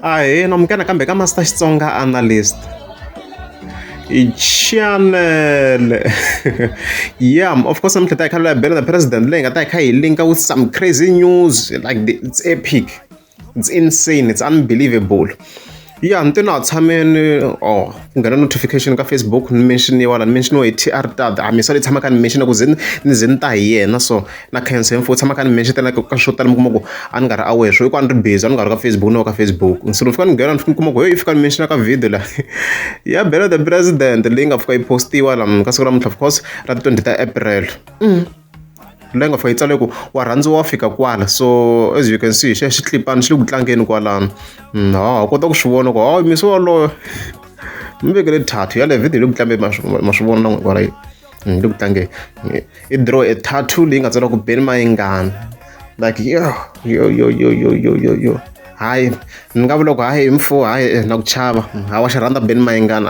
Ahee namukela nakambe ka Master Xitsonga Analyst channel. Yeah, of course namuntlha ta hi kha la bela the president leyi nga ta hi kha hi linka with some crazy news like the, it's epic, it's insane, it's unbelievable. Ya ni te na ha tshameni, oh, ku nghena notification ka Facebook ni mention-iwa la, ni mention-iwa hi T_R Tata. A misava leyi tshamaka ni mention ku ze ni ze ni ta hi yena, so na khensa hi mfo u tshama kha ni mention-tela ka swo tala, mi kuma ku a ni nga ri aware swo i ku a ni ri busy, a ni nga ri ka Facebook, ni wa ka Facebook. Se ni fika ni nghena ni fika ni kuma ku heyi i fika ni mention ka video la ya Bela the President leyi nga fika yi post-iwa la ka siku ra namuntlha, of course ra ti 20 ta April. Leyi nga fika yi tsale ku wa rhandziwa wa fika kwala. So as you can see, xe xitlipani xi le ku tlangeni kwalano. Ha kota ku swi vona ku hayi misi waloyo mi vekele tattoo yaleyo video le ku tlangeni, ma swi vona na kwala yi le ku tlangeni, i draw a tattoo leyi nga tsariwa ku Benny Mayengani, like yo yo yo yo yo yo yo yo. Hayi, ni nga vula ku hayi mfo, hayi na ku chava, ha wa xi rhandza Benny Mayengani.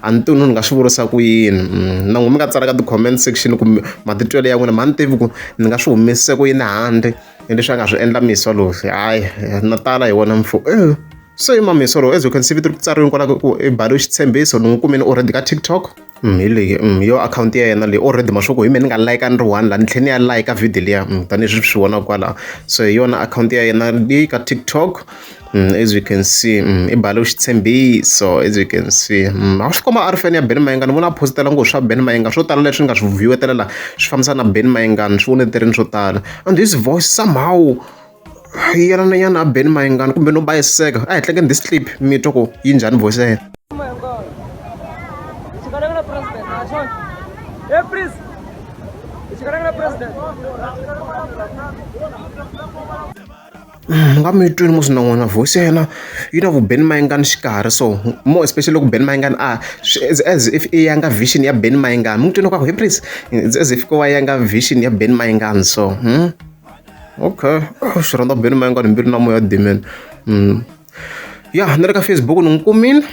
A ni tivi ni nga swi vurisa ku yini na n'wina mi nga tsala ka ti-comment section kumbe matitwelo ya n'wina, ma ni tivi ku ni nga swi humesisa ku yini handle leswi a nga swi endla miswa lowu. Hayi, na tala hi wona mfo. Se i mamiswa lowu, as you can see, vito ri ku tsariwini kwala ku i Balo Xitshembiso, ni n'wi kumini already ka TikTok. Hi leyi yo akhawunti ya yena leyi already, ma swi ku hi mina ni nga like ni ri one laha, ni tlhela ni ya like video liya tanihileswi swi vonaka kwalaho. So hi yona akhawunti ya yena leyi ka TikTok. As you can see, i Balo Xitshembiso, as you can see. A swi komba a ri fan ya Benny Mayengani, vona a postela ngopfu swa Benny Mayengani, swo tala leswi ni nga swi view-etela la swi fambisana na Benny Mayengani, swi voneterini swo tala. And his voice somehow yi yelana nyana na Benny Mayengani kumbe no bayiseka. A hi tlangeni this clip mi twa ku yi njhani voice ya yena. Mi nga mi twini mos na n'wina voice ya yena yi na vu Benny Mayengani xikarhi, so more especially loko Benny Mayengani a as if i yanga vision ya Benny Mayengani, mi n'wi twini ku he please, it's as if ko va yanga vision ya Benny Mayengani. So okay, xi rhandza Benny Mayengani hi mbilu na moya dimeni. Ya ni ri ka Facebook ni n'wi kumile.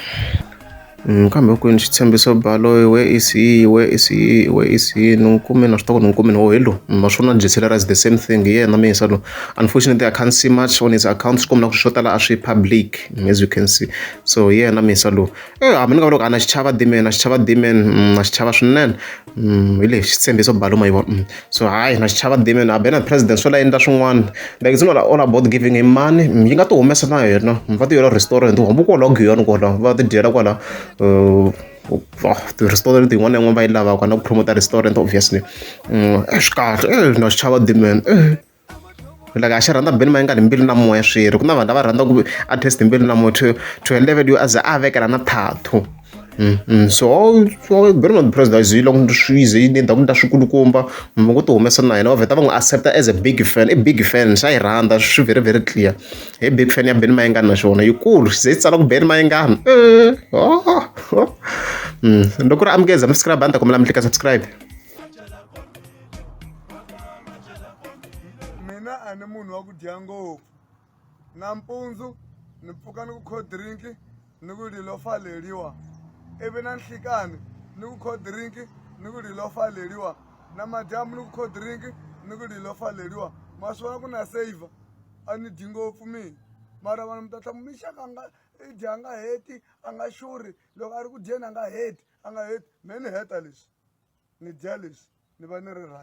Kambe kwini Xitshembiso Baloyi, where is he, where is he, where is he? Ni n'wi kumile, na swi tiva ku ni n'wi kumile. Oh, hi lowu, ma swi vona Jesse is the same thing, hi yena misa lowu. Unfortunately I can't see much on his account, swi komba ku swo tala a swi public, as you can see. So hi yena misa lowu. Hambi ni nga vula ku a na xichava dimeni, na xichava dimeni, na xichava swinene. Hi lexi Xitshembiso Baloyi, ma yi vona. So hayi, na xichava dimeni, a Benny President swo la endla swin'wana, like it's not all about giving him money, yi nga ti humesa na yena, va ti yela restaurant hambi kwalaho Giyani kwalaho va ti dyela kwala ti-restaurant yin'wana na yin'wana va yi lavaka na ku promote restaurant obviously. Swi kahle, na xichava dimeni, like a xi rhandza Benny Mayengani hi mbilu na moya swirho. Ku na vanhu lava rhandzaka artist hi mbilu na moya to a level yo a ze a vekela na tattoo. So Benny President yi loko swi ze yi endla ku ndla swikulukumba va ngo ti humesa na yena, va vheta va n'wi accept as a big fan, i big fan, xa yi rhandza, swi very very clear, hi big fan ya Benny Mayengani, naswona yikulu ze yi tsala ku Benny Mayengani. Loko ri amukeza mi subscribe, a ni ta kombela mi tlika subscribe. Mina a ni munhu wa ku dya ngopfu, nampundzu ni pfuka ni ku cold drink, ni ku lilofa leliwa, ivi na nhlikani ni ku cold drink, ni ku lilofa leliwa, na madyambu ni ku cold drink, ni ku lilofa leliwa. Ma swi vona ku na saver, a ni dyi ngopfu mina, mara vanhu mi ta tlhela mi xaka a nga i dya a nga heti, a nga xurhi, loko a ri ku dyeni a nga heti, a nga heti. Me ni heta leswi ni dya leswi ni va ni ri right.